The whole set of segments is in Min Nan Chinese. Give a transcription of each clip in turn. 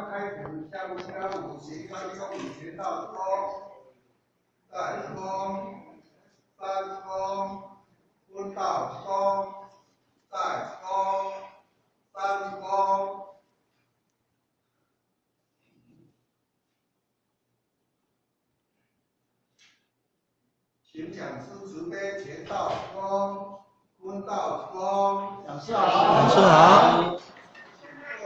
开始，下午下午行三公行道空，在空，三空，问道空，在空，三空。请讲师慈悲前道空，问道空。讲师好。讲师好。坐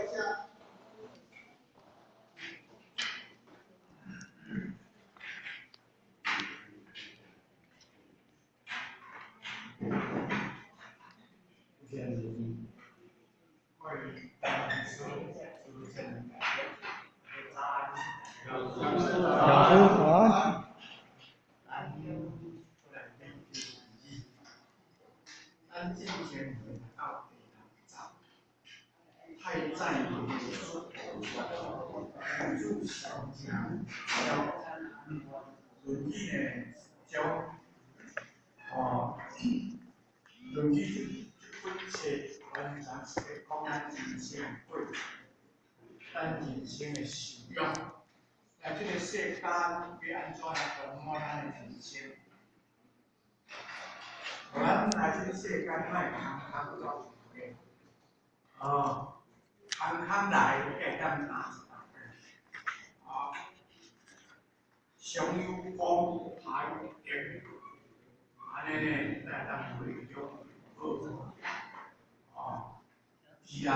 下。讲师好。咱进前会到第六集，太宰的出孔子上讲教，论语呢教，哦，论语这本册完全是咧讲咱人生的过程，咱人生的修养，在这个世间欲按怎来丰满咱的人生？咱来这个世间，莫空空走一回，哦，空空来，会当拿一大块，啊，上有功，下有德，按呢呢，才会当回向好，哦，未来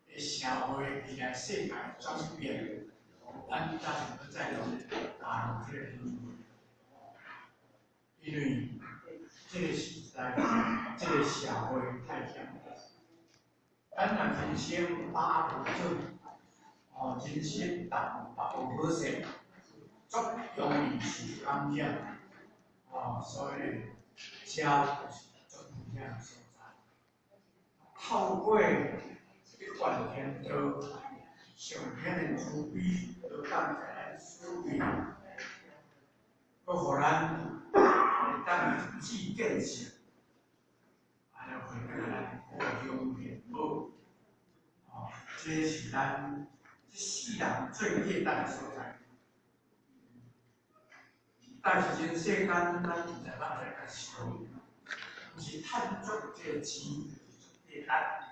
的社会，未来世界转变，咱才是阁再度加入这个轮回，因为这个时代，这个社会太险恶。咱若人生把握无准，哦，人生淡薄无好势，足容易受感染，哦，所以呢，遮就是足危险的所在。透过一贯天道，上天的慈悲，都感谢咱使命，阁予咱会当智见性，按呢回归咱故乡变好，哦，这是咱这世人最价值的所在。但是人世间，咱毋知捌来较想，毋是趁足这个钱，就是足价值，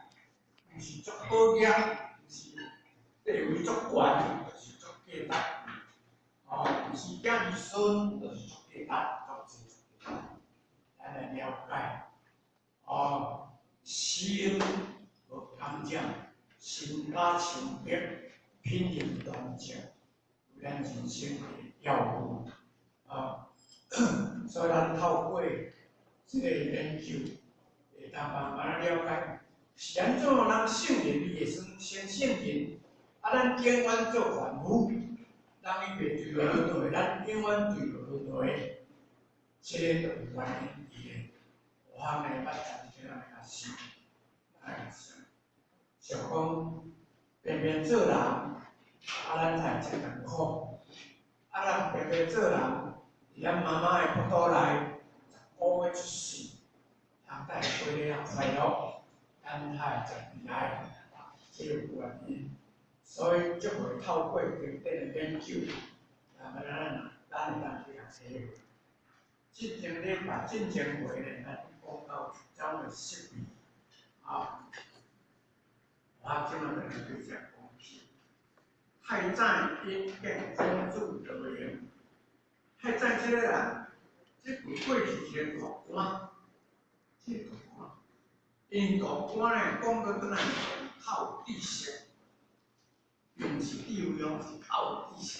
毋是足好业，毋是地位足悬，就是足价值。哦，毋是子儿孙，就是足价值，足济足价值。咱来了解，哦，心无干净，身家清白，品行端正，为咱人生的要务啊。所以咱透过这个研究，会当慢慢了解，是按怎人圣人伊会算成圣人，啊，咱永远做凡夫，人伊袂坠落轮回，咱永远坠落轮回，这个就有原因伫的。有项呢，捌曾经来甲想，来甲想，想讲平平做人，啊，咱才会真艰苦；啊，咱平平做人，伫咱妈妈的腹肚内，10个月出世，人才会过得遐快乐，咱才会真悲哀，这有原因。所以，才会透过经典的研究，慢慢咱咱会当去共体会。这前礼拜、进前回呢，咱讲到怎个释义，啊，我这马就来对这讲起。太宰引见孔子道言，太宰这个人，这过去一个大官，这个大官，𪜶大官呢，讲到转来较有知识，并毋是智慧哦，是较有知识，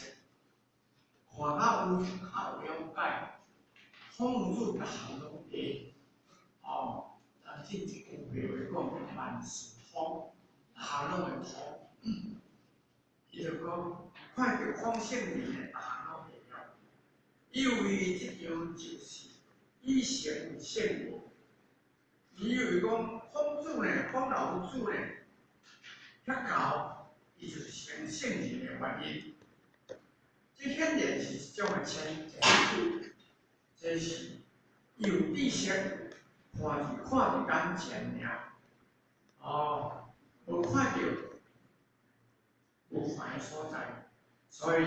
看较有较有了解。孔子逐项拢会，哦，咱这一句话讲，万事通，逐项拢会通。伊就讲，看著孔圣人逐项拢会晓，以为这样就是以成为圣人。伊以为讲孔子呢，孔老夫子呢，遐高，伊就是成圣人的原因。这显然是一种的前提。这是伊有知识，看是看伫眼前尔，哦，无看著，無煩的所在。所以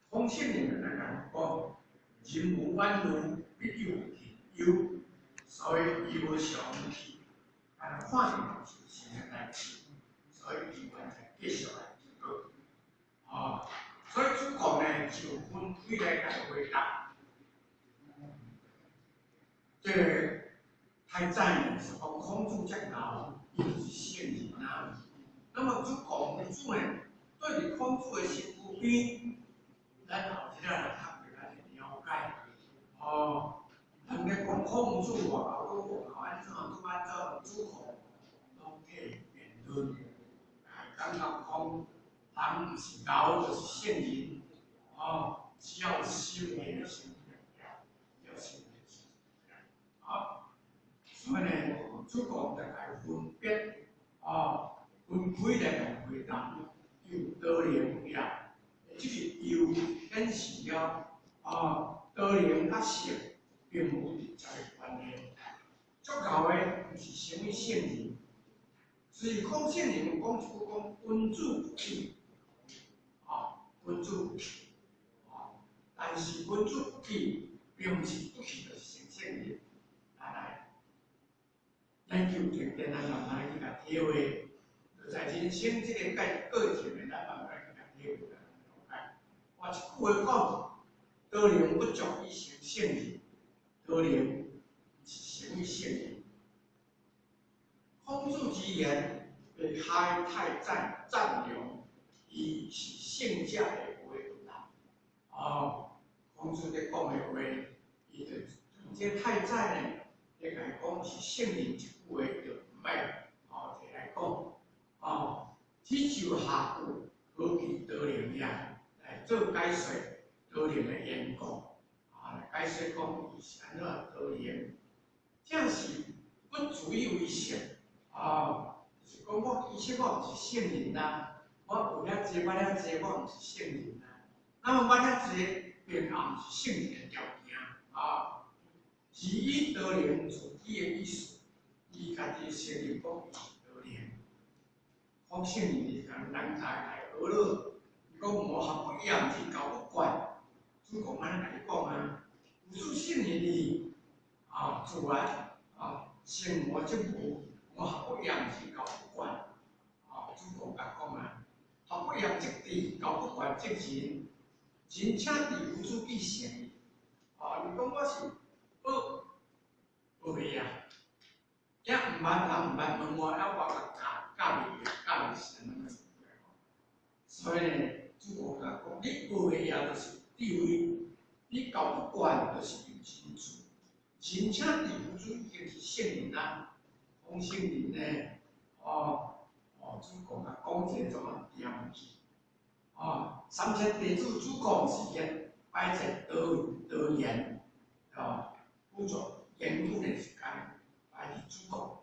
孔聖人來講，人無遠慮，必有近憂。所以伊無常去，但看見就是善的代誌，所以伊完全繼續來做。啊，所以主公呢就分開來共回答。這個太宰呢是講孔子遮𠢕，伊就是聖人啊。那麼主公子呢，對佇孔子的身軀邊，咱後一仔來較袂來了解。哦，人咧講孔子外口閣外口按怎，閣按怎，主公攏替伊辯論，感覺講人毋是𠢕就是聖人，哦，只要修煉就要修煉。好，所以呢，主公就來分別，哦，分開來共回答，有多能了，這個有顯示了，啊，多能佮聖並無直接的關係。足夠的毋是成為聖人，只是孔聖人講一句講君子不器，啊，君子不器，啊，但是君子不器，並毋是不器就是成聖人。來來，研究重點，咱慢慢去共體會。就在人生這個過程的，咱慢慢去共體會。我一句話講，多能不足以成聖人，多能是成為聖人。孔子之言被開太宰讚揚，伊是聖者的話啦。哦，孔子咧講的話，伊就從這太宰呢，咧共伊講是聖人一句話，就毋愛哦提來講。哦，只就下句何其多能也，來做解說多能的緣故，啊，來解說講伊是按怎多能，正是不足以為聖。啊，就是講我其實我毋是聖人啦，我學遐濟捌遐濟，我毋是聖人啦。那麼捌遐濟，並也毋是聖人的條件啊。是以多能自己的意思，伊家己承認講伊是多能。孔聖人是共人才來學了，伊講無學不厭，是教不倦。主公按呢共伊講啊，有諸聖人矣，啊，自然啊，聖魔則無。無學不厭，是教不倦。啊，主公共講啊，學不厭則智，教不倦則仁。仁且智無足以成。啊，伊講我是學學袂厭，也毋捌人毋捌問我，啊，我共教教袂教袂成。所以呢，主公共講，你學會曉就是智慧，你教不倦就是有真智。仁且智夫子已經是聖人啊。講聖人呢，哦哦，主公共講這種啊掂去，哦，三千弟子主公是現擺在多多言，哦，輔助研究的時間擺佇主公，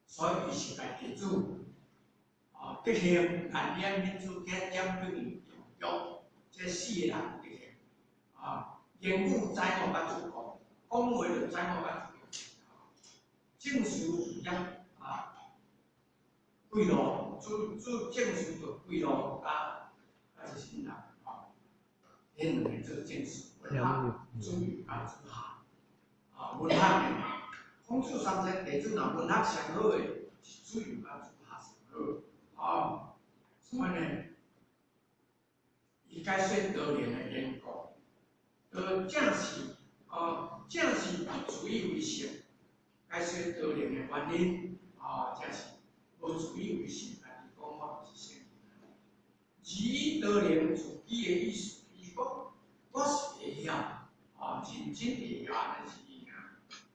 所以伊是大弟子，啊，德行顏淵、閔子騫、簡秉楊玉，這四個人德行，啊，言語知我佮主公，講話就知我佮主公。正事是遐啊，幾路主主正事就幾路加加一新人啊，彼兩个做正事，文學子游佮子夏啊，文學呢，孔子三千弟子若文學上好的是子游佮子夏上好啊，所以呢，伊解說多能的緣故，正是啊，正是不足以為聖。解說多能的原因，啊，這是無足以為聖，家己講我毋是聖人。而以多能自己的意思，伊講我是會曉，啊，認真會曉，按呢是伊爾。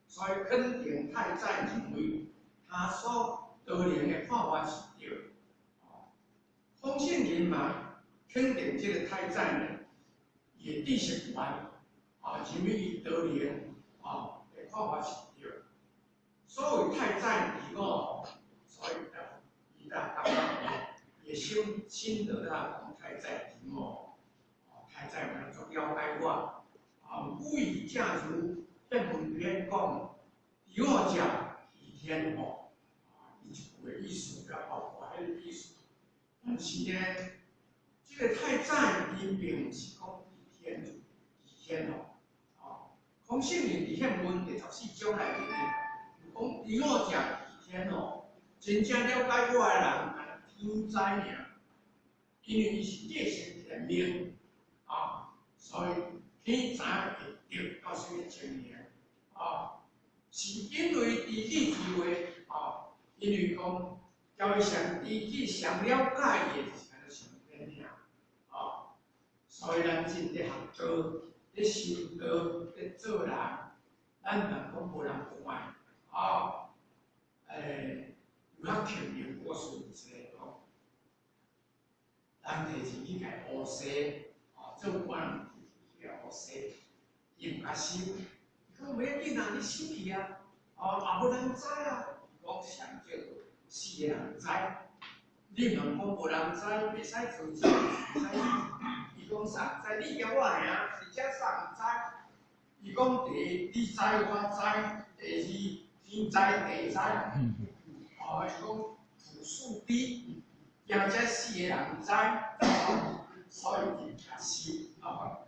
所以肯定太宰認為他所多能的看法是對。孔聖人嘛，肯定這個太宰呢，伊的知識觀，啊，認為伊多能，啊，的看法是對。所謂太宰治我，所以伊就感覺伊的心心得啊，講太宰治我，太宰嘛足了解我，啊，語意正如變文篇講，治我者其天乎，啊，伊一句的意思，佮包括彼個意思。但是呢，這個太宰伊並毋是講天主天哦，哦，孔聖人佇憲文第14章內面呢，有講除我食天哦，真正了解我的人，敢若天知爾，因為伊是繼承天命，啊，所以天知會得到啥物情形，啊，是因為知己之話，啊，因為講叫伊上知己上了解伊的，就是敢若上天爾，啊，所以咱真佇學道、佇修道、佇做人，咱毋通講無人看，啊，有較強烈故事一個講，人提錢去共烏踅，哦，做官去共烏踅，伊毋較收，伊講袂要緊啊，你收去啊，哦，也無人知啊，伊講上少四個人知，你毋通講無人知，袂使做錢，袂使。伊講啥知？你共我爾，而且啥毋知？伊講第一你知我知，第二天知地知。哦，伊講朴素低，驚這四個人知，所以伊較收。哦，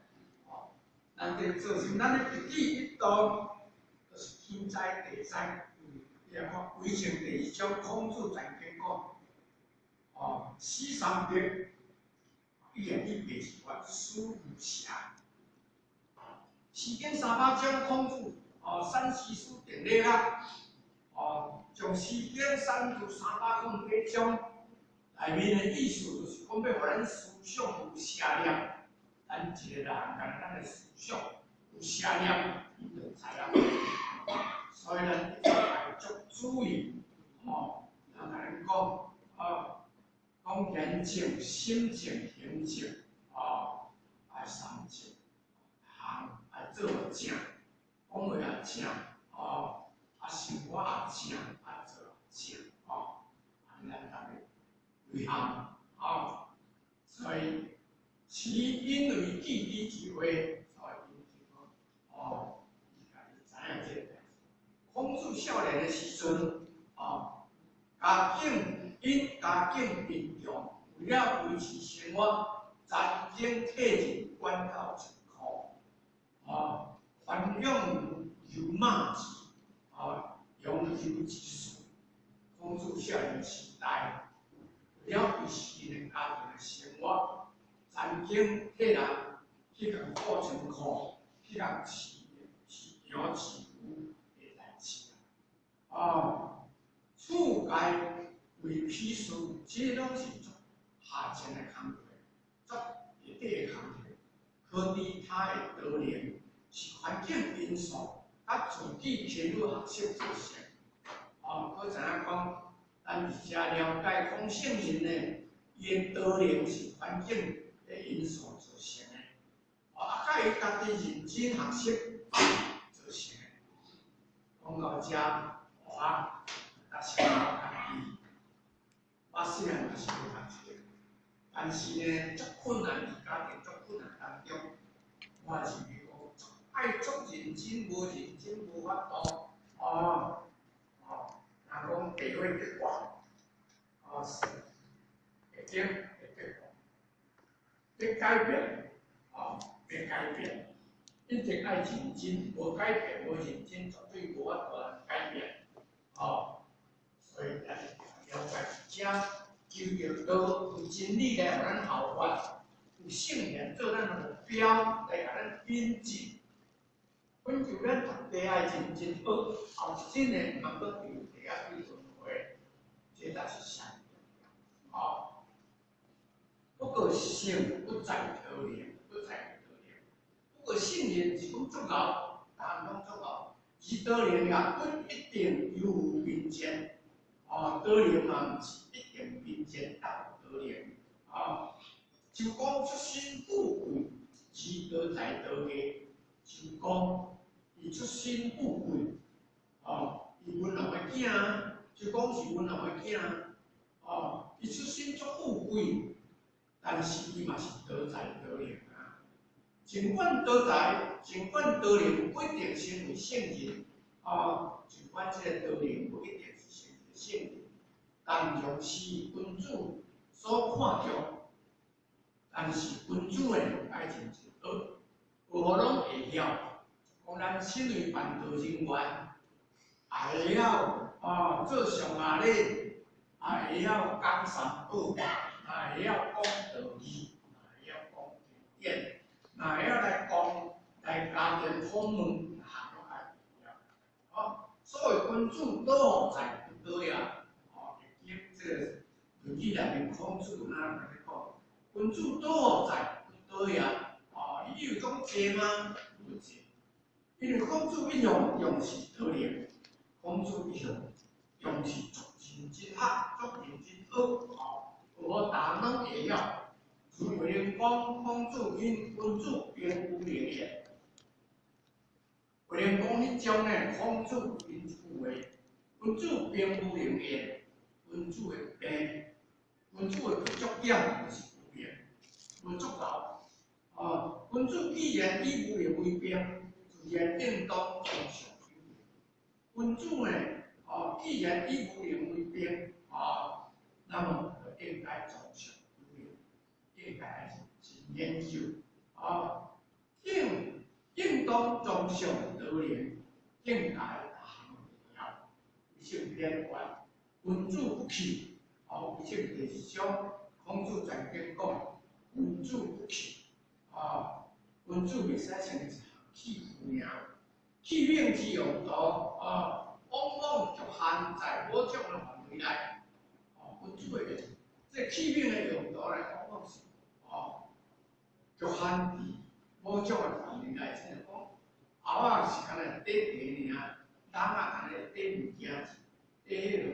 哦，咱佇做成咱的一舉一動，都是天知地知。你看《規程》第二章，孔子曾經講，哦，死三百，一言一白是法，死無瑕。詩經300章，孔子哦，刪其書定禮啦，哦，將詩經刪除308章，內面的意思就是講欲予咱思想有邪念，咱一個人，敢若咱的思想有邪念，伊就知影。所以咱一定愛足注意，吼，人共咱講，哦，講言靜、心靜、行靜，哦，愛三靜，行愛做正，講話也正，哦，啊生活也正，啊做也正，哦，按呢咱逐家規項，哦，所以是因為記彼之話，所以𪜶就講，哦，伊家己知影這個代誌。孔子少年的時陣，哦，家境因家境貧窮，為了維持生活，曾經替人管狗倉庫，哦，豢養牛馬子，哦，養牛之事。孔子少年時代，為了維持𪜶的家庭的生活，曾經替人去共顧倉庫，去共飼飼羊飼牛的代誌。哦，處階為鄙士，這攏是足下賤的工課，足下底的工課。可知他的德能是環境因素，佮自己勤奮學習造成。哦，閣知影講，咱佇遮了解講聖人呢，伊的德能是環境的因素造成的。哦，啊，佮伊家己認真學習造成的。講到遮，我但是我家己，我細漢嘛是無讀冊，但是呢，足困難佇家庭足困難當中，我也是講足愛足認真，無認真無法度。哦，哦，若講地位得懸，哦是，會經會得懸，欲改變，哦，欲改變，一定愛認真，無改變無認真，絕對無法度通改變。哦，所以咱了解遮求著道有真理來予咱效法，有聖言做咱的目標來共咱引進。本就咱逐家愛認真學，後一陣呢，毋通閣丟地仔去輪迴，這才是上重要。哦，不過聖不在德能，不在德能。不過聖人是講足𠢕，逐項攏足𠢕，而德能也不一定優於貧賤。哦，德能嘛毋是一定貧賤到德能。哦，周公出身富貴，而德才多藝。周公伊出身富貴，哦，伊文王的囝，周公是文王的囝，哦，伊出身足富貴，但是伊嘛是多才多能啊。盡管多才，盡管多能，不一定成為聖人，哦，盡管這個多能不一定是成為聖人，但若是君子，所看重，但是君子呢，愛認真學，學予攏會曉。講咱身為辦道人員，也會曉啊做上下禮，也會曉講三寶，也會曉講道義，也會曉講經典，也會曉來講來家庭訪問，項攏愛會曉。哦，所謂君子道何在不道也。哦，經這個《論語》內面孔子哪來講？君子道何在不道也。哦，伊有講濟嗎？無濟。因為孔子一向重視道德，孔子一向重視足認真學、足認真學，哦，學大攏會曉。如果講孔子因君子並無能言，有人講彼種呢，孔子𪜶一句話，君子兵無寧言，君子的病，君子的不足點就是無能，無足夠。哦，君子既然以無能為兵，自然應當忠孝有能。君子呢，哦，既然以無能為兵，哦，那麼就應該忠孝有能，應該真研究，哦，應當忠孝得能，應該大項會曉，為聖典觀，君子不器，哦，為聖第二章，孔子曾經講，君子不器，啊，君子袂使成一項器具爾，器皿之用途，啊，往往局限在某種的範圍內，哦，君子的用，這器皿的用途咧，往往是，哦，局限佇某種的範圍內，親像講，甌仔是干焦綴茶爾，籠仔干焦綴物件，綴彼落，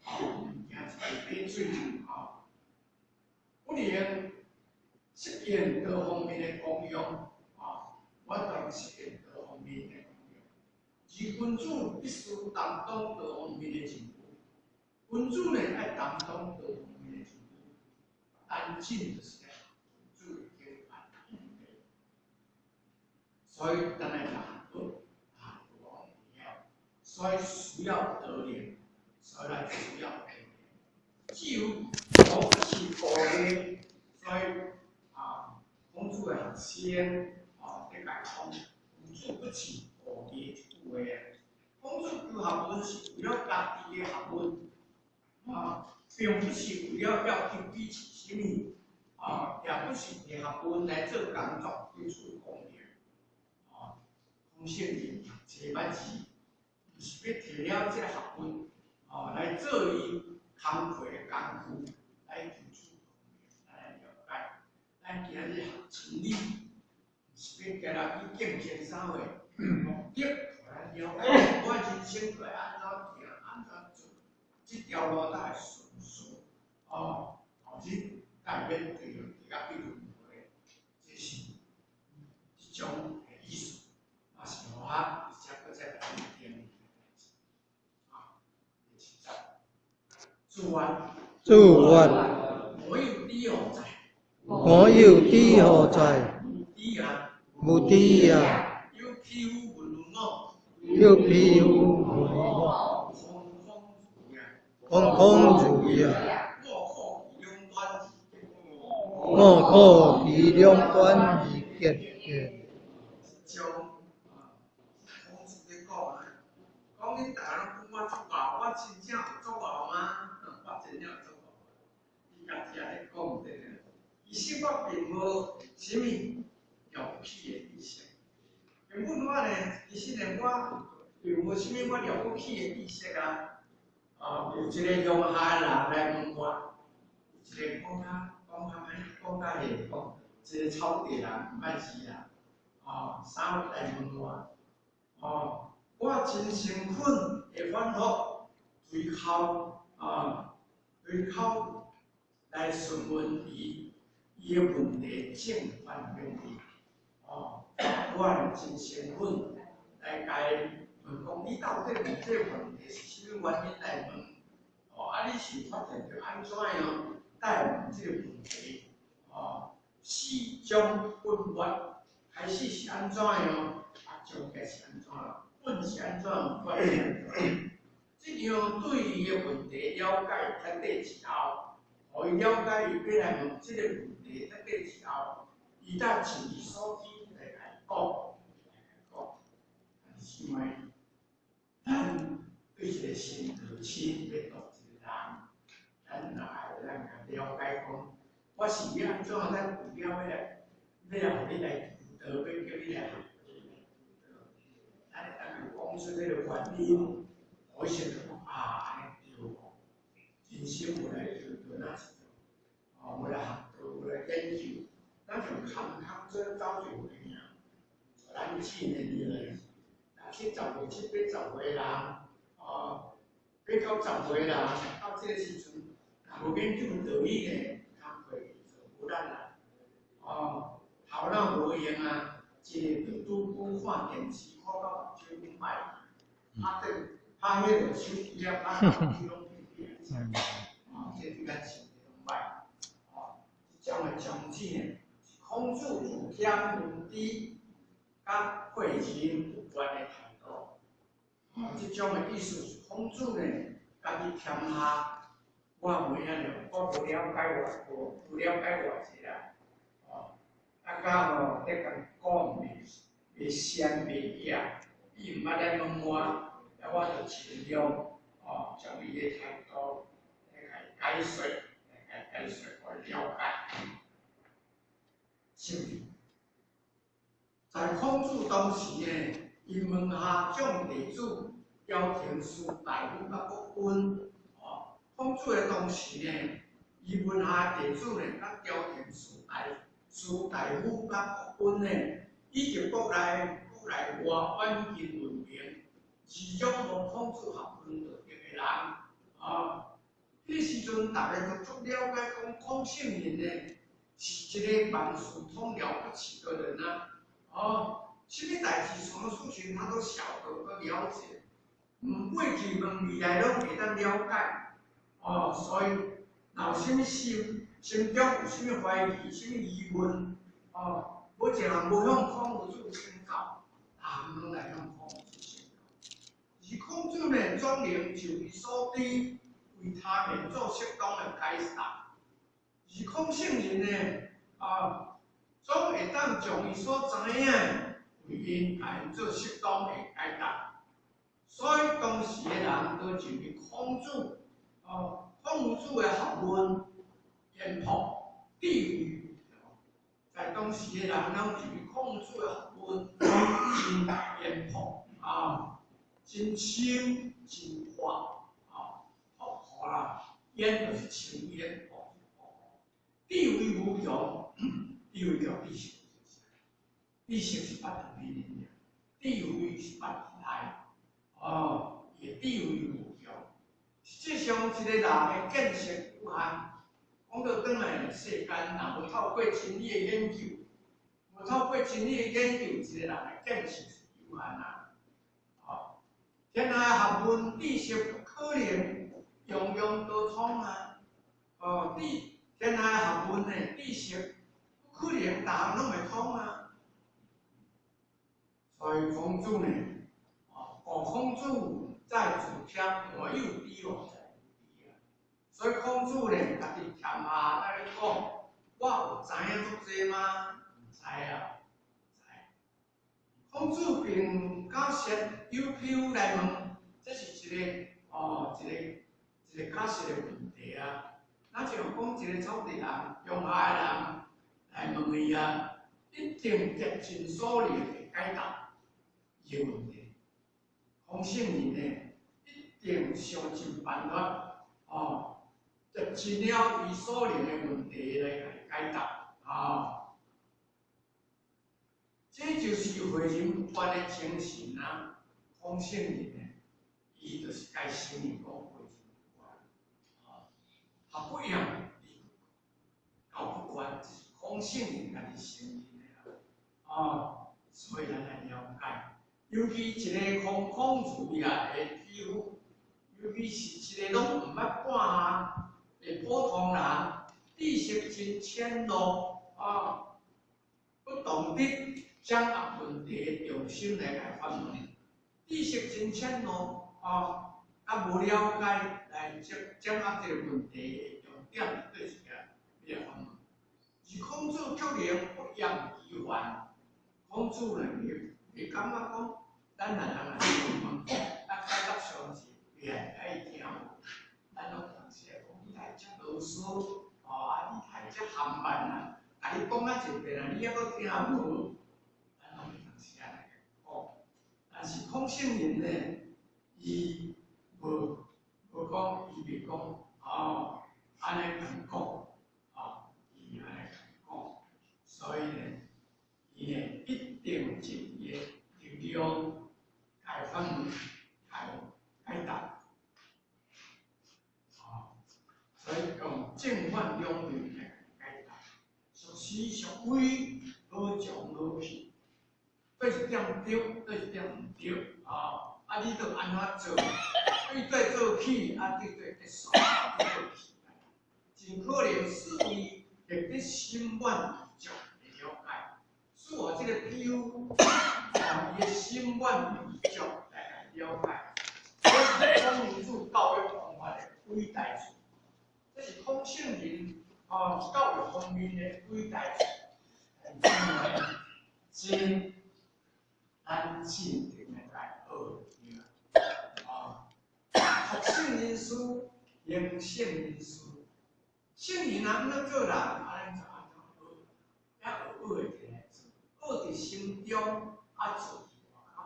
哦，物件一綴水，哦，不能適應多方面的功用，啊，我當適應多方面的功用。而君子必須擔當多方面的任務，君子呢愛擔當多方面的任務，單純就是君子的典範。所以咱來學學，學攏會曉，所以需要德能，所以咱需要德能。只有無不是故意，所以啊，孔子的學生啊，咧共講，君子不器故藝這句話。孔子求學問是為了家己的學問，啊，並不是為了要去比試啥物，啊，也不是提學問來做工作，求取功名。啊，孔聖人讀冊捌字，毋是欲提了這個學問，啊，來做伊工課的工具，來求取功名。咱來了解，咱今日學真理，毋是欲加來去競爭啥貨，目的，予咱了解，我人生該按怎行，按怎做，這條路才會順遂。哦，後日才會免對著地獄去輪迴，這是這種的意思。嘛是予我直接閣再來定的代誌。啊，第七節，子曰：子曰：吾有知何在？吾有知何在？無知也。無知也。有匹夫問於我。有匹夫問於我。空空如也。空空如也。我苦其兩端而結。我苦其兩端而結見。將啊，孔子咧講啊，講恁逐个攏講我足𠢕，我真正有足𠢕嗎？我真正有足𠢕。伊家己也咧講對咧，其實我並無啥物了不起的知識。根本我呢，其實呢，我並無啥物我了不起的知識啊。啊，有一個鄉下的人來問我，有一個講較講較歹講較下講，一個草地人毋捌字啦。哦，啥物來問我？哦，我真誠懇會反覆隨口啊，隨口來詢問伊，伊的問題正反兩面。哦，我真誠懇來共伊問講，你到底問這個問題是啥物原因來問？哦，啊，你是發現著按怎樣來問這個問題？哦，始終本末開始是按怎樣？啊，終結是按怎樣？本是按怎樣？末是按怎樣？這樣對伊的問題了解徹底之後，予伊伊了解伊欲來問這个問題，得底之後，伊才盡伊所知來共伊講，來共伊講。但是因為咱對一個新道親欲度一個人，咱若愛咱共了解講，我是欲按怎？咱為了欲來，欲來予你來求道，欲叫你來學，來求道。咱會當共講出這个原因，予伊先就講啊，按呢對哦。人生無來求道，哪是道？哦，無來學道，無來研究，咱就空空做走就會爾。咱這个年齡，六七十歲、七八十歲人，哦，八九十歲人，到這个時陣，若無研究道理呢，工課做無力啦。哦，頭腦無用啊，一个拄拄久看電視，看到目睭攏歹，拍電拍彼个手機啊，拍手機攏變變。哦，這對咱身體攏歹。哦，這種的宗旨呢，是孔子自謙問知，佮誨人有關的態度。哦，這種的意思是孔子呢，家己謙下，我無遐了，我無了解偌多，無了解偌濟啦。哦，啊，佮吼咧共講袂袂善袂野，伊毋捌來問我，啊，我就盡量哦，將伊的態度來共伊解說，來共伊解說，予伊了解。是毋是？在孔子當時呢，伊門下眾弟子調停士大夫佮國君。哦，孔子的當時呢，伊門下弟子呢，佮調停士大夫佮國君呢，以及國內外遠近聞名，二種無孔子學問道德的人。哦，彼時陣逐家都足了解講孔聖人呢，是一個萬事通了不起的人啊！哦，啥物代誌、什麼事情他都曉得、都了解，毋過去問未來攏會當了解。哦，所以若有啥物心中有啥物懷疑、啥物疑問，哦，無一項無向孔夫子請教，逐項攏來向孔夫子請教。而孔子呢，總能就伊所知，為他人做適當的解答。而孔聖人呢，啊，總會當將伊所知影的，為𪜶共𪜶做適當的解答。所以當時的人都認為孔子，哦，孔夫子的學問淵博，智慧無窮。在當時的人攏認為孔子的學問真淵博啊，真深真闊啊，博闊啦，淵就是深淵博，智慧無窮，智慧叫知識，知識是捌佇裡面，智慧是捌佇內。哦，伊的智慧無窮。實際上，一個人的見識有限。講倒轉來，世間若無透過真理的研究，無透過真理的研究，一個人的見識是有限啊。哦，天下學問知識不可能樣樣都通啊。哦，知天下學問的知識不可能逐項攏會通啊。所以孔子呢，哦，孔子在自謙，我有知哦，在無知啊。所以孔子呢，家己謙下在咧講，我有知影足濟嗎？毋知啊，毋知。孔子並假設有譬來問，這是一個哦，一個一個假設的問題啊。若像講一個草地人、鄉下的人來問伊啊，一定竭盡所能會解答伊的問題。孔聖人呢，一定想盡辦法，哦，竭盡了伊所能的問題來共伊解答，啊，這就是誨人不倦的精神啊！孔聖人呢，伊就是該承認講誨人不倦，啊，學不厭，教不倦，這是孔聖人家己承認的啦，啊，所以咱愛了解。尤其一個空空如也的體夫，尤其是一個攏毋捌半項的普通人，知識真淺陋啊，不懂得掌握問題的重心來共發問，知識真淺陋啊，較無了解來掌握這個問題的重點佇佗一個。能不厭其煩。孔子呢，袂感覺講，咱若人若問，咱解答上一遍，愛聽無？咱攏有當時會講，你太遮囉嗦，哦，啊，你太遮含慢啦，共你講啊一遍啊，你猶閣聽無？咱攏有當時按呢講。但是孔聖人呢，伊無講，伊袂講，哦，按呢共講，哦，伊按呢共講，所以呢，伊呢一定盡伊的力量，來反問，來解答，哦，所以用正反兩面來解答，孰是孰非，好將好去，佗一點對，佗一點毋對，哦，啊，你著按怎做？對對做起，啊，對對結束，對做起。盡可能思維獲得心滿意足的了解，使我這個比喻，哦，伊的心滿意足來了解。這是孔夫子教育方法的偉大處，這是孔聖人哦教育方面的偉大處。真咱進前來學對啊，學聖人事，行聖人事。聖人按怎做人，啊，咱就按怎學，也學學會起來做，學佇心中，啊做佇外口。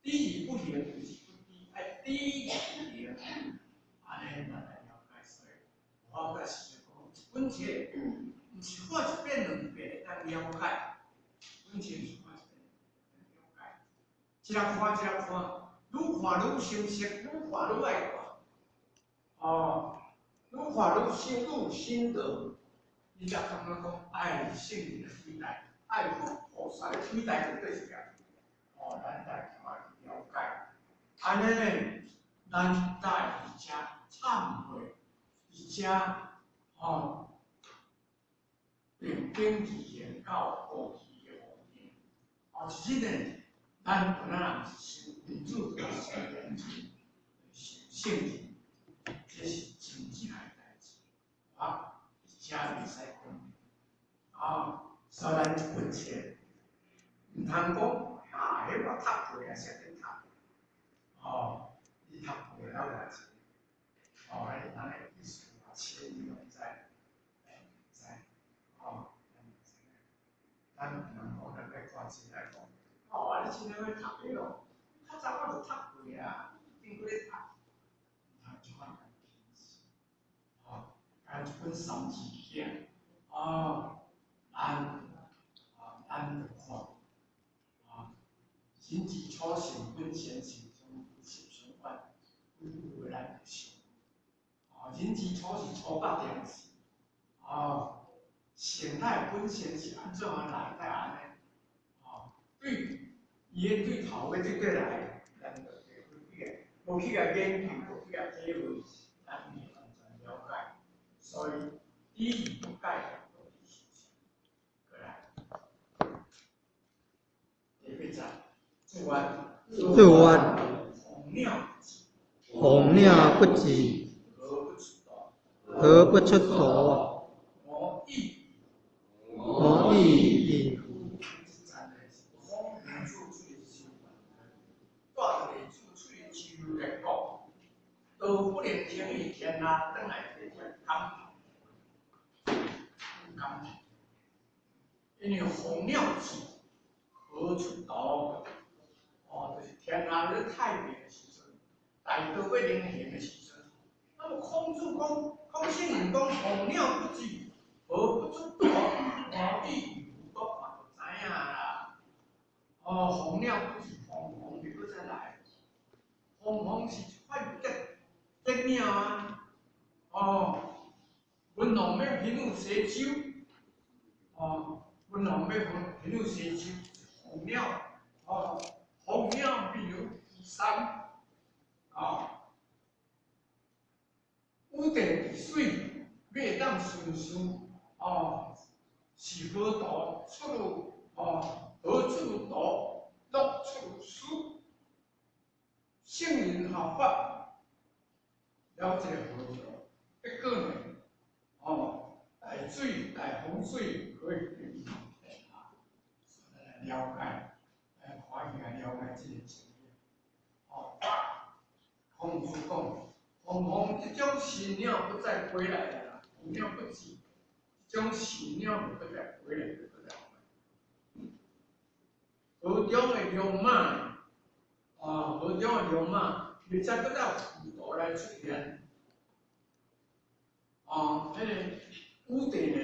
知而不行，就是不知，愛知而行，按呢咱來了解。所以，我甲是講，一本冊毋是看一遍兩遍會當了解，本冊是看一遍了解，一下看一下看，愈看愈清晰，愈看愈愛看，哦。愈看愈深，愈有心得，你才感覺講，哎，聖人的偉大，愛佛菩薩的偉大佇佗一個？哦，咱來了解，按呢呢，咱才會佇遮懺悔，佇遮吼，平等而言到過去的方面，哦，其實呢，咱本來人是修民主，就是修人，修聖人，這是真正的代誌，啊，佇遮袂使講，啊，所以咱一本冊，毋通講啊，彼我讀過啊，啥咧讀，哦，你讀過了偌濟，哦，彼咱的意思偌深，你攏知，知，哦，咱知影，咱毋通講咱欲看書來講，哦，啊，你凊彩欲讀的咯，較早我就讀過啊，一定閣咧讀，毋通這款形式，哦，共一本三字經，哦，咱，啊，咱著看，啊，人之初性本善，性相近，習相遠，有話咱就想，啊，人之初是初八定是，啊，性態本身是按怎來才按呢？啊，對，伊的對頭尾對過來，咱就去無去共研究，無去共體會，咱袂完全了解，所以知而不解，到底是啥？過來，第八節，注願，注願，鳳鳥不至，鳳鳥不至，禾不出埵，禾不出埵，無異無異矣。這節呢是孔夫子喙收帶著例子喙鬚來講，道不能輕易天下，轉來提出感嘆，感嘆。因為鳳鳥至，禾出埵，哦，就是天下咧太平的時陣，大道欲流行的時陣。那麼孔子講，孔聖人講，鳳鳥不至，禾不出埵，無異乎我看就知影啦。哦，鳳鳥不至，鳳凰就閣再來。鳳凰是一款吉吉鳥啊。哦，文王欲培育西周，哦，文王欲培育西周，鳳鳥，哦，鳳鳥必有其山，啊，五地其水，欲當順事，哦，是何途出入？哦，何出途？樂出師。聖人學法，了解何途？結果呢？哦，大水、大洪水可以平。了解，来看起来了解這个情形。哦，孔子讲，洪洪這種神鳥不再歸來啦，鶘鳥不止，這種神鳥不再歸來，不再回來。河中的龍馬，啊，河中的龍馬，袂再閣到浮屠來出現。啊，彼個五帝呢，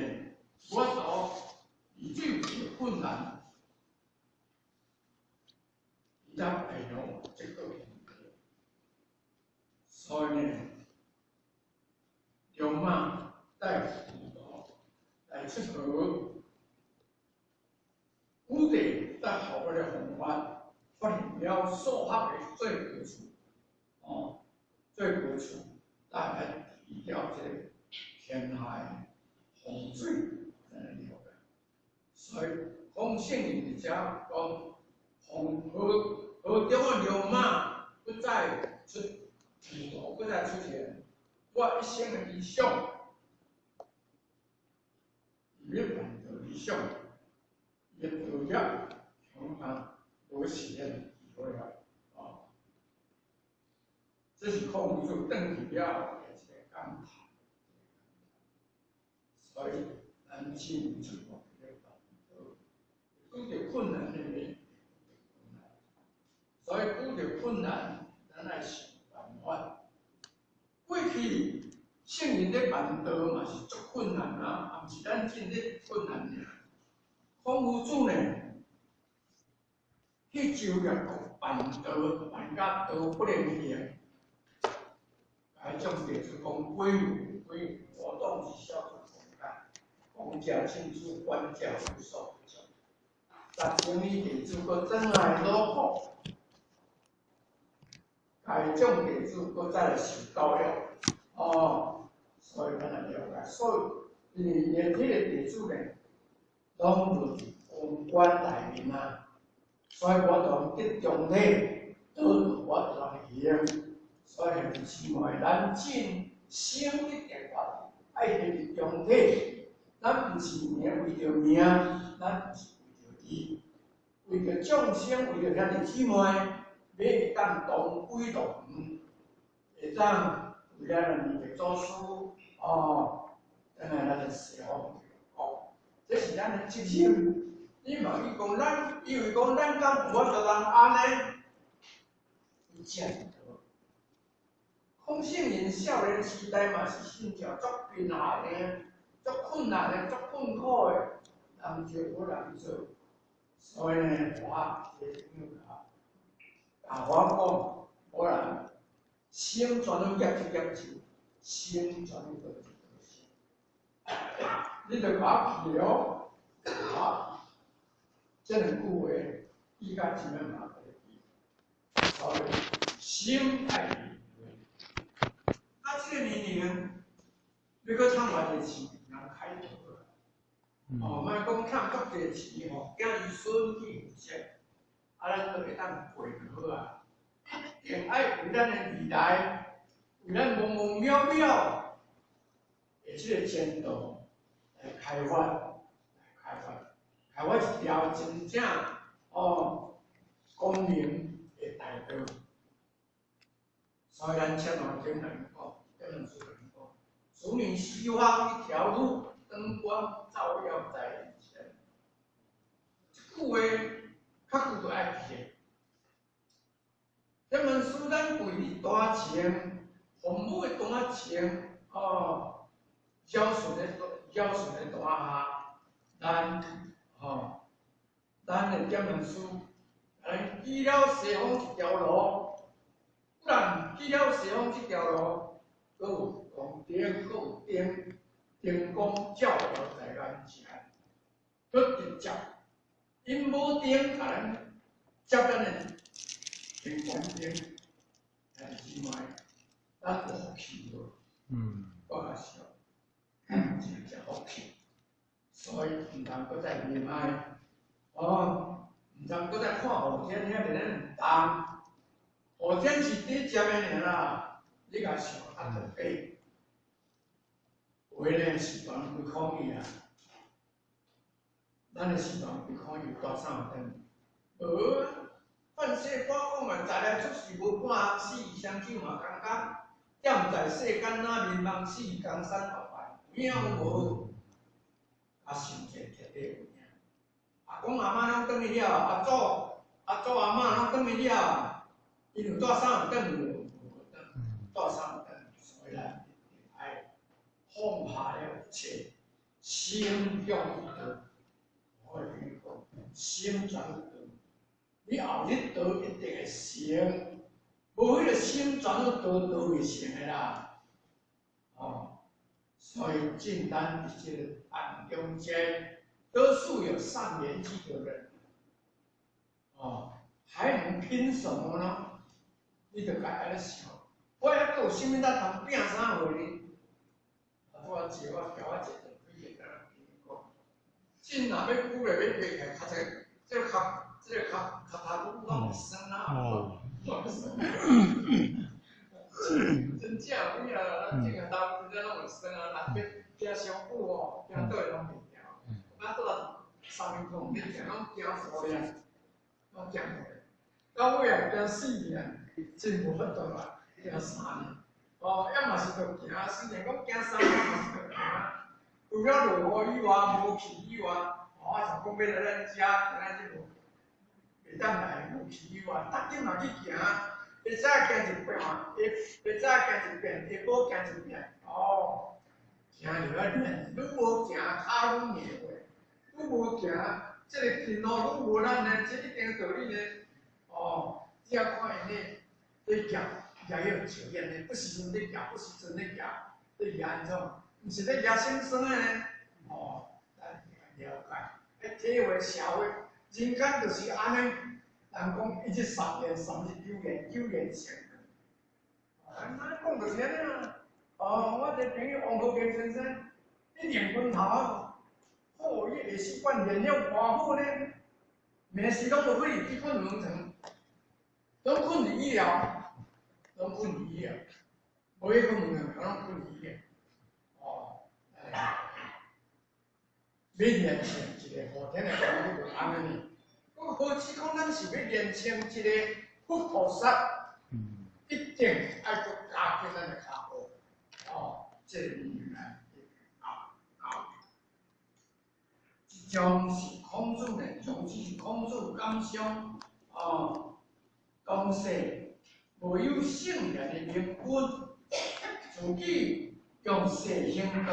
無法度伊最有困難，伊才會用這個問題。所以呢，龍馬帶浮屠來出河，五帝在後邊的方法，發現了數學的最高處，哦，最高處，大概提掉這個天海洪水，來了解。所以孔聖人佇遮講，洪河河中的龍馬不再出浮屠，不再出現。我一生的理想，伊欲辦到理想，伊的道業恐怕無實現機會啊！哦，這是孔子轉去了後的一個感嘆。所以咱進出國咧辦道，拄著困難的呢，所以拄著困難，咱愛想辦法。過去聖人咧辦道嘛是足困難啊，也毋是咱真咧困難爾。孔夫子呢，去周越國辦道，辦甲道不能行。該種弟子講鬼有鬼活動是小出空間，講者清楚，觀者有所不從。十千里弟子閣轉來魯國，該種弟子閣再來受教育。哦，所以咱來了解，所以因為伊的彼個弟子呢，攏佇王冠內面啊，所以我就得中體，倒我就能行。所以兄弟姊妹，咱進生一定法，愛學佇中體，咱毋是爾為著名，咱毋是為著利，為著眾生，為著兄弟姊妹，欲會當同歸樂園，會當為咱的彌勒祖師，哦，轉來咱的西方國，這是咱的責任。你嘛去講，咱以為講咱敢有法度通按呢？不見得。孔聖人少年時代嘛是信條足貧寒的，足困難的，足困苦的，人就無人做。所以呢，我這個朋友甲我講，無人先全攏業這業咒，先全攏做這事。你著共我記哦，啊，這兩句話記甲真正嘛會記。所以心愛。啊，這個年齡，欲閣趁偌濟錢，通開道啦。哦，莫講欠足濟錢吼，囝兒孫去負責，啊，咱都會當過就好啊。定愛為咱的未來，為咱茫茫渺渺的這個前途來開發，來開發，開發一條真正哦光明的大道。所以咱千萬聽人講。這本書講，屬你西方一條路，燈光照耀在眼前。這句話較久就愛記的。這本書咱跪佇大前，父母的大前，哦，孝順的孝順的大下，咱吼，咱的這本書，咱記了西方一條路，不但記了西方這條路。閣有光燈，閣有燈，燈光照耀在眼前，閣直接，𪜶無燈共咱接咱的天光燈，兄弟姊妹，咱有福氣無？我較想，真正福氣，所以毋通閣再迷愛，哦，毋通閣再看雨天遐爾毋同，雨天是佇接的爾啦。你共想較特別，有的呢是全規空去啊，咱的時代你看有帶啥轉？無啊！范謝歌講啊，在來出世無半項死，雙手嘛空空，踮在世間哪眠夢死，江山落敗，有影無？啊，想一下徹底有影。阿公阿嬤攏轉去了，阿祖、阿祖阿嬤攏轉去了，𪜶有帶啥轉無？無轉，帶啥轉？所以咱一定愛放下了一切，心向道。我會跟你講，心轉道，你後日道一定會成，無彼个心轉道，道袂成的啦。哦，所以進咱這個當中間，多數有上年紀的人，哦，還能拼什麼呢？你就該按呢想，我猶閣有啥物力通拼啥貨呢？啊，我借我交我一個推薦啊，講，真若欲久咧，欲爬起來，較濟，這個跤，這個跤，跤頭攏會酸啊，攏會酸。真正有影啦，咱這個頭真正攏會酸啊，若欲行傷久吼，行倒會攏袂牢。啊，倒來三明空，你行攏行數咧，攏行數咧，到尾啊行4年，真無法度啦，行3年。哦，抑嘛是著行，雖然講行3年嘛是著行，除了落雨以外，無去以外，哦，啊，像講欲來咱遮，今仔日無袂當來無去以外，逐日嘛去行，下早行一遍，下下早行一遍，下晡行一遍，哦，行就愛練，愈無行，跤愈硬過，愈無行，這個筋路愈無力呢，這一定道理呢，哦，只要看𪜶咧咧行。舉彼個石硯呢，不時陣咧舉，不時陣咧舉，咧舉按怎？毋是咧舉心酸的呢？哦，咱了解，愛體會社會，人間就是按呢。人講一日三練，三日九練，九練成。按呢講就是按呢啊。哦，我一個朋友王和平先生，伊練拳頭，好，伊下習慣練了偌好呢？暝時攏無去入去睏床床，攏睏佇椅了。攏睏佇椅啊，無去睏床，攏睏佇椅啊。哦，哎，欲練成一個後天的功夫就按呢。我何止講咱是欲練成一個佛菩薩，一定愛閣加緊咱的跤步。哦，這個原來啊啊，這種是孔子呢，從此是孔子感傷哦，當世無有聖賢的明君，自己用世行道，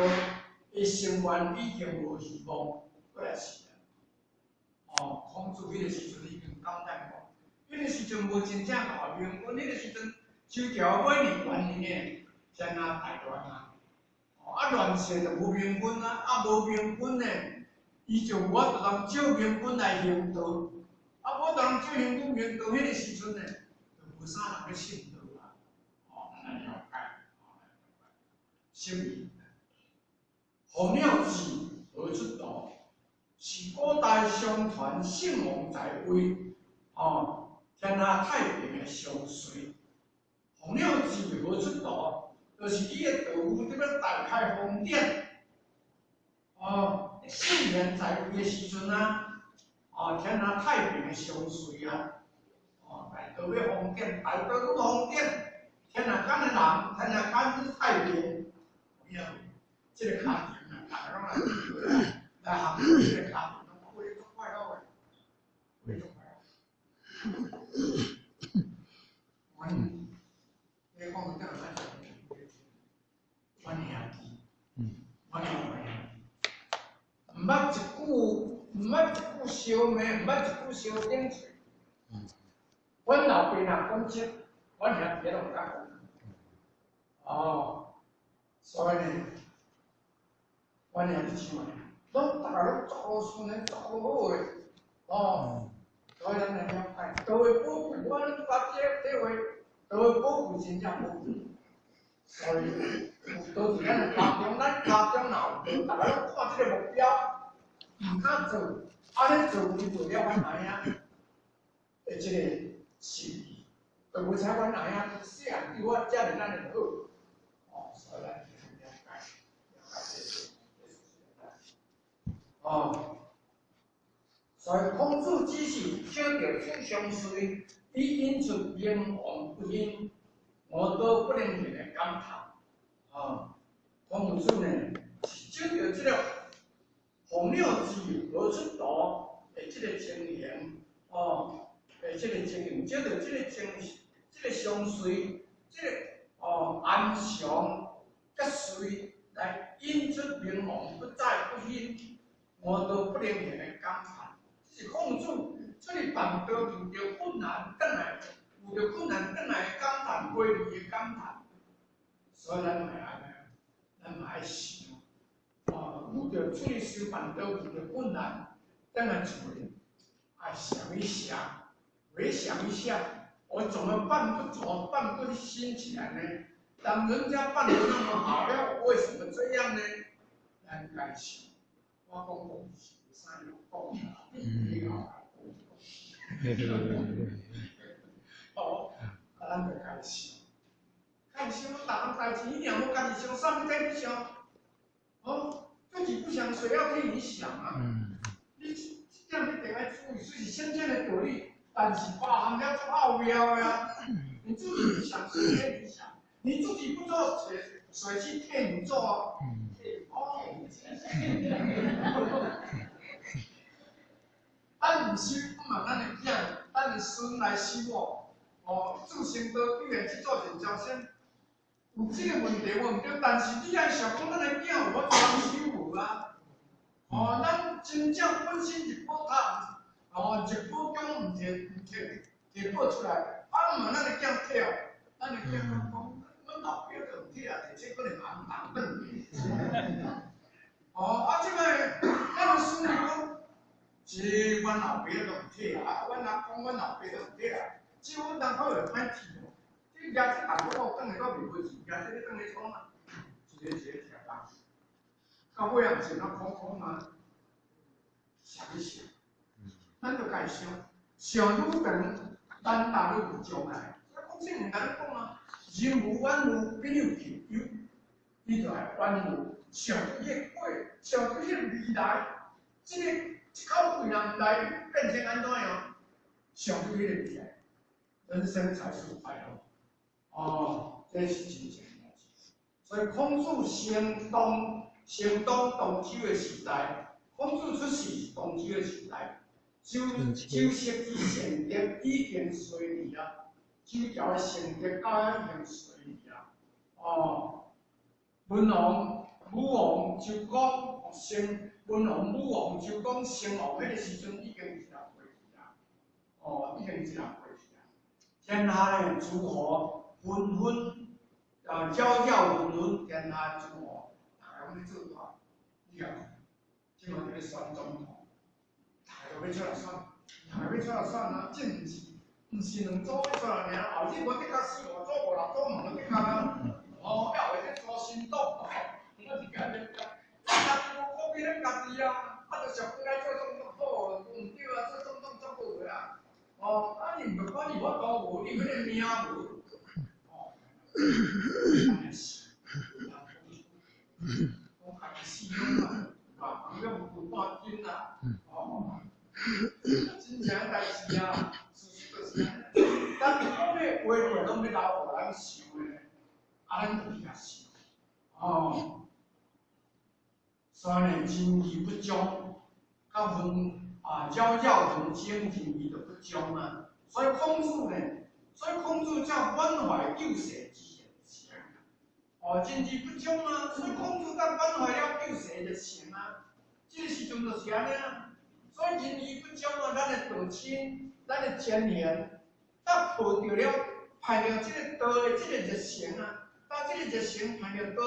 的生活已經無希望，過來是啊。哦，孔子彼個時陣已經感嘆講，彼個時陣無真正大明君，彼個時陣周朝尾年元年天下大亂啊。哦，啊亂世就無明君啊，啊無明君呢，伊就無法度通借明君來行道，啊無法度通借明君行道，彼個時陣呢，就無啥人欲信道啊。哦，咱了解，哦，什麼？鴕鳥志何出道？是古代相傳聖王在位，哦，天下太平的上歲。鴕鳥志何出道？就是伊的道具得欲大開方典。哦，聖賢在位的時陣啊，哦，天下太平的上歲啊，哦，大道欲方典，大道愈方典，天下間的人，天下間愈太平。有影無？這個跤程啊，逐个攏來來學這個跤程，攏過得足快樂的，過得足快樂。阮，你講到這個，阮兄弟，阮兄弟，毋捌一句，毋捌一句相罵，毋捌一句相頂喙。阮老爸若講這，阮兄弟攏毋敢講。哦，所以呢，阮兄弟像按呢，攏逐个攏足好順的，足好好的，哦，所以咱來了解，道的寶貴，我攏發這體會，道的寶貴真正寶貴。所以有道佇咱的跤中，咱跤中若有道，逐个攏看這個目標，毋敢做，按呢做伊做了阮阿兄的這個心意，就無采阮阿兄細漢對我遮爾按呢好，哦，所以咱了解，了解這個。哦，是少著此相隨，以引出冥王不興，五道不能行的感嘆。哦，孔夫子呢，是照著這个鳳鳥之何出途的這个情形，哦，的這个情形，照著這个情，這个相隨，這个安詳甲隨來引出冥王不再不興，五道不能行的感嘆。這是孔子出去辦道遇著困難，轉來遇著困難轉來的感嘆，歸離的感嘆。所以咱嘛會按呢，咱嘛愛想，遇著出去修辦道遇著困難，轉來厝裡，愛想一想，回想一下，我怎麼辦不着，辦不興起來呢？當人家辦得那麼好，那我為什麼這樣呢？咱該想，我講講是會使講啦，你後來講。哦，啊，咱就該想。該想，逐項代誌，你若無家己想，啥物替你想？哦，自己不想，誰要替你想啊？你這點一定愛注意，雖是淺淺的道理，但是包含了足奧妙的啊！你自己不想，誰替你想？你自己不做，誰去替你做啊？哦，咱毋修，不嘛咱的囝、咱的孫來修哦。哦，自成道居然去做人招生，有這个問題無毋對，但是你愛想講，咱的囝有法度修無啊？哦，咱真正本身入寶塔，哦，入寶宮毋摕毋摕摕寶出來，啊，毋嘛咱的囝摕哦，咱的囝講講，阮老爸都毋摕啊，摕這可能紅糖轉。哦，啊，這擺咱的孫兒講，這阮老爸都毋摕啊，阮阿公、阮老爸都毋摕啊。只阮當初會歹提哦，你舉這擔子我轉來都袂袂去，舉這个轉來創啊，一个一个徛重，到尾也毋是那空空啊，想一想，咱就該想，想愈長，咱達愈有將來。講聖人安呢講啊，人無遠慮，必有近憂。你就愛遠慮，想著彼个過，想著彼个未來，這个這口氣若毋來，變成按怎樣？想著彼个未來。人生才是快樂，哦，這是真正的代誌。所以孔子先當東周的時代，孔子出世是東周的時代，周周室之善德已經衰去啊，周朝的善德到已經衰去啊。哦，文王、武王、周公、成文王、武王、周公、成王彼个時陣已經是啊過去啊，哦，已經是啊過去啊。天下的諸侯紛紛啊，擾擾紛紛，天下諸侯，逐家攏咧做大，你看，這馬佇咧選總統，逐家都欲出來選，逐家欲出來選啊！這毋是兩組欲出來爾，後日我的確四五組、五六組嘛攏的確啊。哦，還有咧做新黨，我是按呢講，啊，無靠比咱家己啊，啊，就想講來做總統好，毋對啊，做總統足好的啊。哦，啊，你毋管你法度無，你彼个命無。哦，按呢是，講家己死攏嘛，啊，伊攏無半斤啊，哦，真正代誌啊，事實就是按呢。但是講的話話攏欲留予咱想的，啊，咱就去共想，哦。所以呢，仁義不忠，較紛啊，擾擾紛爭，仁義就不忠啊。所以孔子呢，所以孔子才滿懷救世之熱情。哦，仁義不忠啊，所以孔子才滿懷了救世熱情啊。這個時陣就是按呢啊。所以仁義不忠啊，咱的道親，咱的前賢，才抱著了盼著這个道的這個熱誠啊，當這個熱誠盼著道得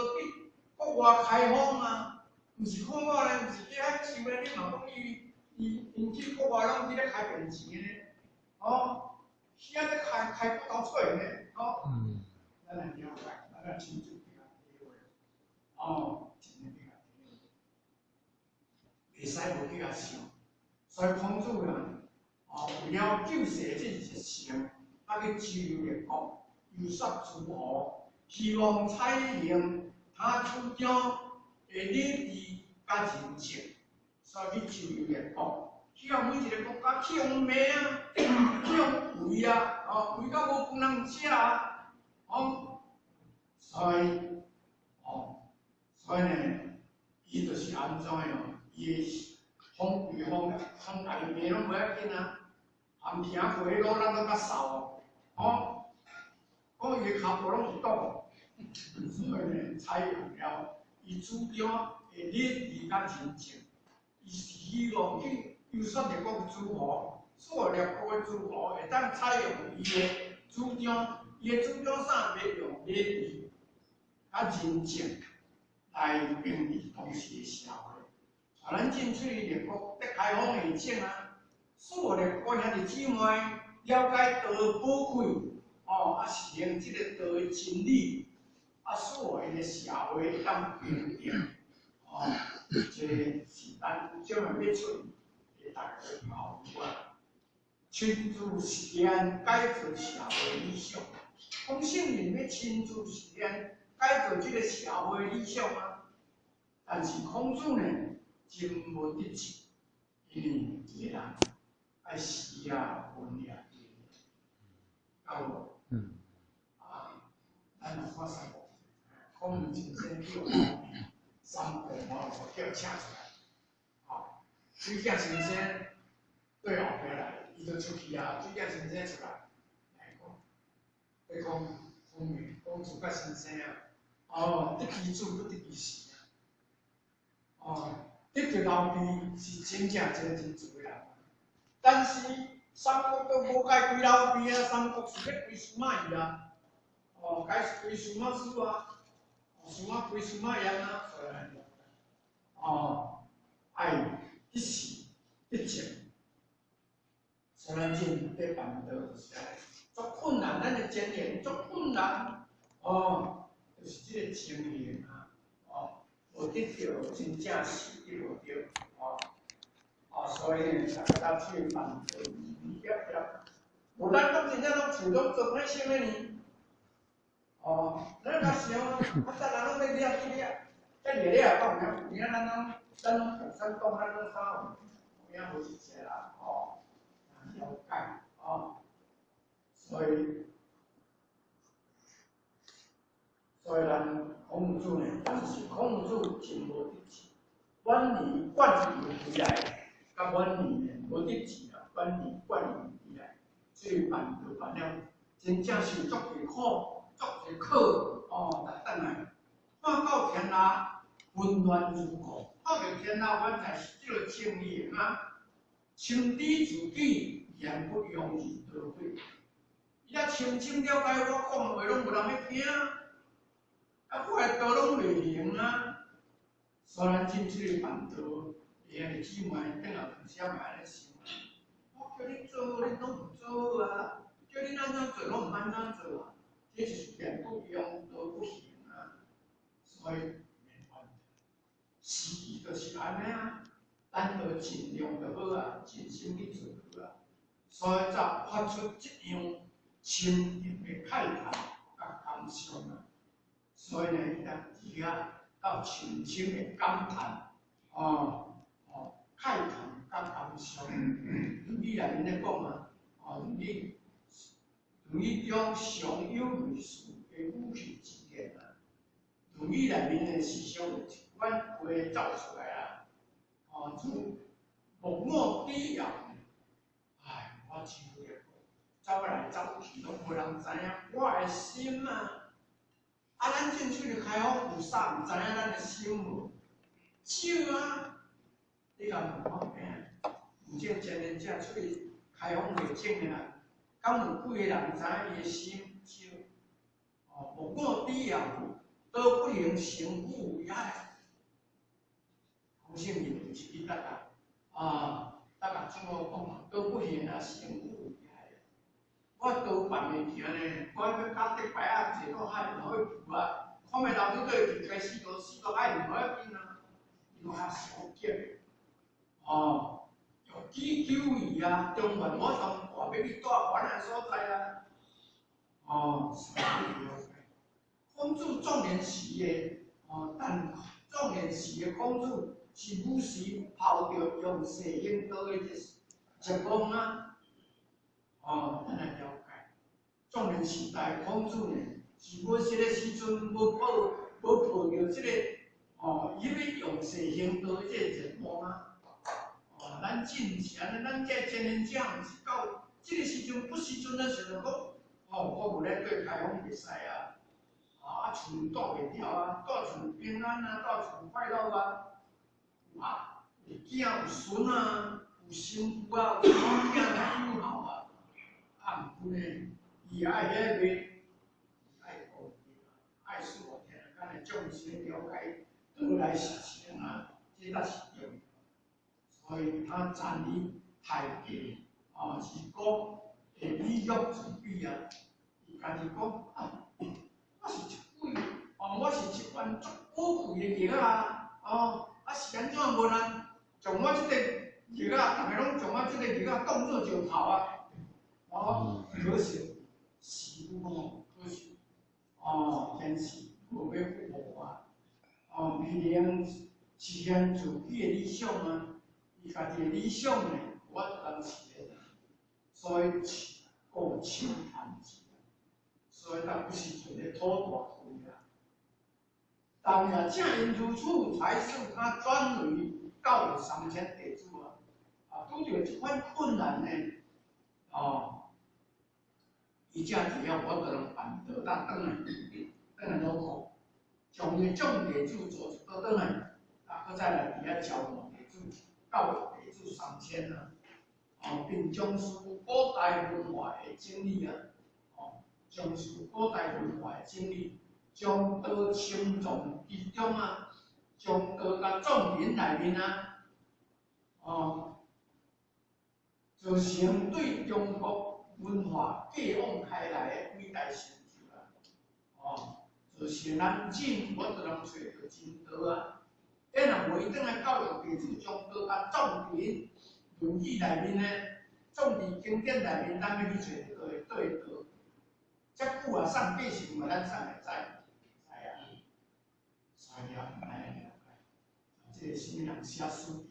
國外開放啊。毋是看我咧，毋是去遐想咧，你嘛講伊伊𪜶去國外攏佇咧開電錢咧，哦，去遐咧開開骨頭出來咧，哦，咱來了解，咱來親自去共體會，哦，真正去共體會，袂使無去共想。所以孔子啊，哦，為了救世這熱誠，他去周遊列國，遊說諸侯，希望採用他主張的禮治佮仁政，所以去周遊列國，去予每一个國家去予罵啊，去予圍啊，哦，圍到無飯通食啊，哦，所以，哦，所以呢，伊就是按怎樣，伊的風規風風共伊罵攏無要緊啊，含聽過彼路咱攏較瘦哦，講伊的跤步攏是擋，所以呢，採用了伊主張的禮義佮仁政，伊是希望去遊說列國諸侯，所有列國的諸侯會當採用伊的主張，伊的主張啥？欲用禮義佮仁政來平治當時的社會。啊，咱進出去列國得開放會眾啊，所有列國兄弟姊妹了解道的寶貴，哦，啊，實行這个道的真理，啊，所有的社會會當平定，哦，這個是咱將來欲出去的大家交流啊。親自實踐改造社會理想，講聖人欲親自實踐改造這个社會理想啊，但是孔子呢，真無得志，因為這个人愛死啊，分啊，對無？啊，咱來看三國，孔先生叫三顧五蘆叫請出來，吼，水鏡先生對後壁來，伊就出去啊，水鏡先生出來來講，伊講孔明，講諸葛先生啊，哦，得其子不得其時啊，哦，得著劉備是真正一个真濟人，但是三國都無該歸劉備啊，三國是欲歸司馬懿啊，哦，該歸司馬師啊，哦，司馬歸司馬炎啊，所以哦，愛得時得政，所以咱進咧辦道就是按呢，足困難，咱的經驗足困難，哦，就是這个情形啊，哦，無得著真正是得無著，哦，哦，所以呢，大家鬥去辦道，協協，無咱講真正攏像攏做歹心的呢，哦，咱較想啊，較早人攏欲掠去掠，遮掠掠也講有影，咱攏咱攏共產黨，咱攏啥有影無一個人，哦，了解，哦，所以，所以咱孔子呢，但是孔子真無得志，遠離慣猶回來，佮遠離呢無得志啊，遠離慣猶回來，所以辦就辦了，真正受足濟苦，足濟苦，哦，才轉來，看到天下紛亂如故，看著天下原來是這个情形啊，深知自己言不容易得悔，伊若深深了解我講話攏無人欲聽，啊，我的道攏袂靈啊，所以咱進出去辦道，兄弟姊妹轉來有時嘛按呢想，我叫你做，你攏毋做啊；叫你按怎做，攏毋按怎做啊。這就是言不用，道不行啊。所以免怨，時機就是按呢啊，咱就盡量就好啊，盡心去做就好啊。所以才發出這樣深沉的慨嘆佮感傷啊。所以呢，伊才佇遐到深深的感嘆，哦哦，慨嘆佮感傷。論語內面咧講啊，哦，論語論語中常有類似的語氣出現啊。論語內面呢，時常有一款話走出來啊，哦，如木我抵遙，唉，我真有走來走去攏無人知影我的心啊。啊，咱進出去開放有啥毋知影咱的心無？少啊！你敢問我咩？有這個前人者出去開放會眾的人，敢有幾個人知影伊的心少？哦，木我抵遙，道不行，成乎也。孔聖人就是去答啊，啊，答啊，怎麼講？道不行啊，成乎也。我倒辦袂行呢，我欲甲竹排仔坐到海，毋好去浮啊！看覓老鼠對去開死到死到海，毋好要緊啊！伊講較小急，哦，欲己求義啊，中原我上大欲去住懸的所在啊！哦，所以了解。孔子壯年時的，哦，但壯年時的孔子，是武士抱著用世行道的这热望啊！哦，咱來了解。壯年時代孔子呢，是無這個時陣無抱著這個哦，伊欲用世行道的這個熱望啊！哦，咱真是按呢，咱這前人者毋是到這個時陣，不時陣咱想著講，哦，我無咧對開放袂使啊，啊，厝住袂牢啊，住厝平安啊，住厝快樂啊，啊，有囝有孫啊，有新婦啊，有某囝來友好啊，啊，毋過呢，伊愛遐個，愛顧愛事互聽，敢若眾生了解倒來實情啊，這才是重要。所以他站於太極，哦，是講會理欲自比啊。伊家己講啊，我是一鬼，哦，我是一罐足寶貴的藥啊，哦，啊是按怎無人將我這個藥啊，逐个攏將我這個藥啊當做石頭啊，哦，可惜是有可惜，哦，天時無欲符合啊，哦，未能實現自己的理想啊。伊家己的理想呢，無法度通實現，所以故輕談之，所以他不是一个討大氣啊。但也正因如此，才使他轉為教育3000弟子啊。啊，拄著這款困難呢，哦，伊才會曉法度通辦道，搭轉來，轉來魯國，將伊眾弟子組織倒轉來，啊，閣再來佇遐招募弟子。教育弟子3000啊，哦，並從事古代文化的整理啊，哦，從事古代文化的整理，將道深藏其中啊，將道佮藏人內面啊，哦，造成對中國文化繼往開來的偉大成就啊，哦，造成咱真法度通揣著真道啊。咱若無伊轉來教育弟子，將道佮藏佇論語內面呢，藏佇經典內面，咱欲去揣著對對道。遮久啊，送繼承嘛，咱送會知，知啊。所以啊，咱來了解，這個啥物人寫史記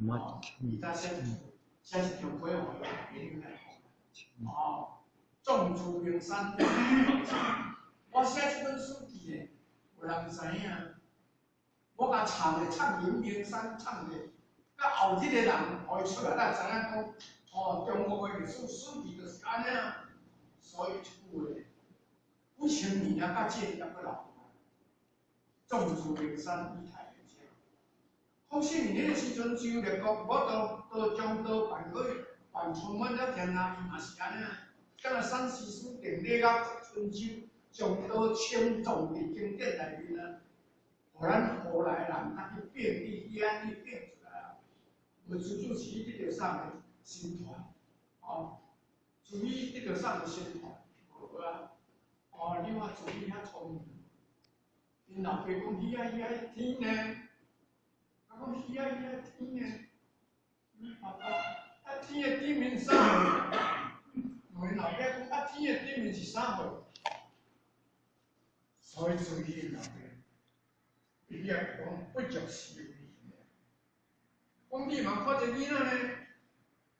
的？哦，伊早寫寫一張批予朋友來看。哦，壯辭名山，我寫這本史記呢，有人知影。我共唱咧，唱隱名山，唱咧，到後日的人，予伊出來，才知影講，哦，中國的歷史史記就是按呢啊。所以這句話，幾千年啊，到這抑閣留。壯辭名山以太者。孔聖人彼个時陣周列國，我都都將刀辦去辦充滿了天下，伊嘛是按呢啊。敢若陕西書定禮樂春秋，將刀深藏佇經典內面啊。予咱後來人較去變，去遐去變出來啊。無主主是得著啥个新傳，哦，注意得著啥个新傳，無啊。哦，你看注意遐聰明，𪜶老爸講彼仔彼仔天呢，啊講彼仔彼仔天呢，你爸爸啊天的頂面啥貨？問𪜶老爸講啊天的頂面是啥貨？所以注意老爸。伊也講不足是為講你嘛看一個囡仔呢，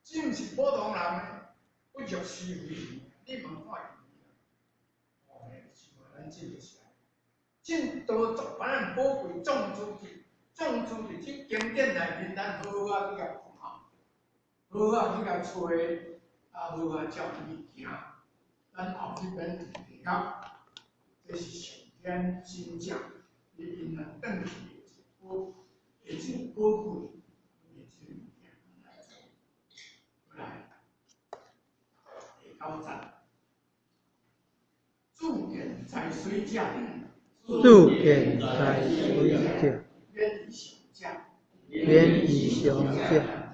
真毋是普通人呢，不足是為你嘛看伊哦，是嘛？咱這個是真道足把咱寶貴，藏住佇藏住佇這經典內面，咱好好仔去共看，好好仔去共揣，啊，好好照去行，咱後這邊會曉，這是上天真正。伊因來轉去的一個的這個寶貴的這個物件來做，來第九節，自見在水者，自見在水者，遠於上者，遠於上者，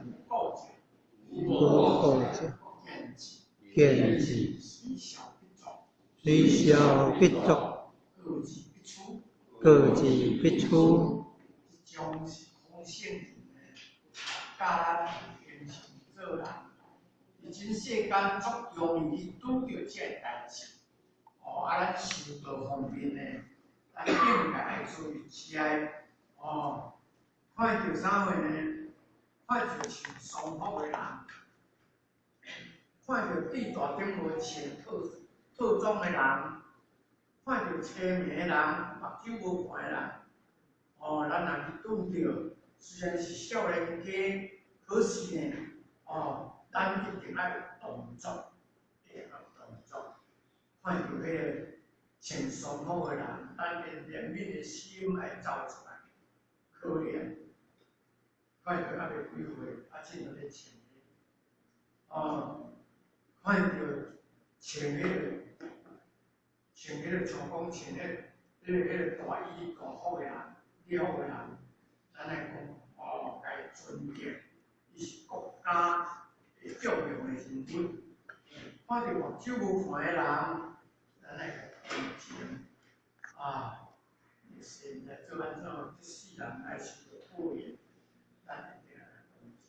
無過者，無過者，見智，見智，雖小必作，雖小必作，過之必出，過之必出。這種是孔聖人呢，教咱平常做人，佇這世間足容易去拄著這个代誌。哦，啊，咱修道方面呢，咱應該愛注意這个哦，看著啥貨呢？看著穿喪服的人，看著佇大頂無穿套裝的人，看著青盲的人，目睭無看的人，哦，咱若去拄著，雖然是少年家，可是呢，哦，咱一定愛有動作，一定愛有動作。看著彼個穿喪服的人，咱的憐憫的心愛走出來，可憐。看著猶未幾歲，啊，凊彩咧穿，哦，看著穿彼個，像講穿彼個大衣大服的人，禮服的人，咱愛講哦，共伊尊敬，伊是國家會重用的人物。看著目睭無看的人，咱愛共同情，啊，現在做按怎，這世人愛受著報應。咱一定愛同情。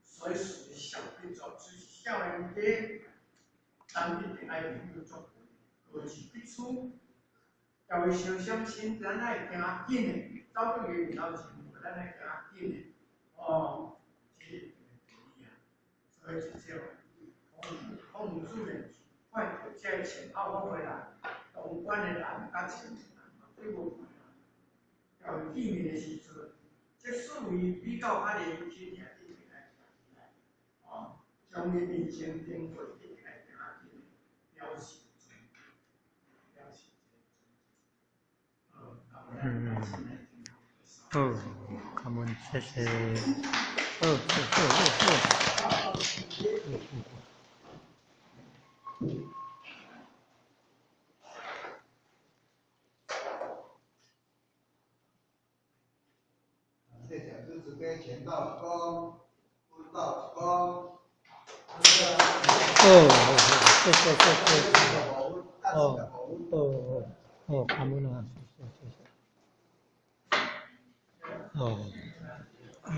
所以屬於小變做，就是少年家，咱一定愛有作為，各自彼此，共伊相相親，咱愛行緊的，走到伊面頭前，咱愛行緊的，哦，這一定會道理啊。所以這種孔夫子呢，看著這穿孝服的人，當官的人，佮穿目睭無看的人，共伊見面的時陣，這四位比較較年輕，一定愛行起來，哦，將伊面前經過，一定愛行緊的，表示尊，表示尊重。好，感恩，謝謝。好，好，好，好，好。謝謝主慈悲，錢到一公，分到一公。哦，謝謝謝謝。哦，哦哦，哦，感恩啊，謝謝謝謝。哦，嗯。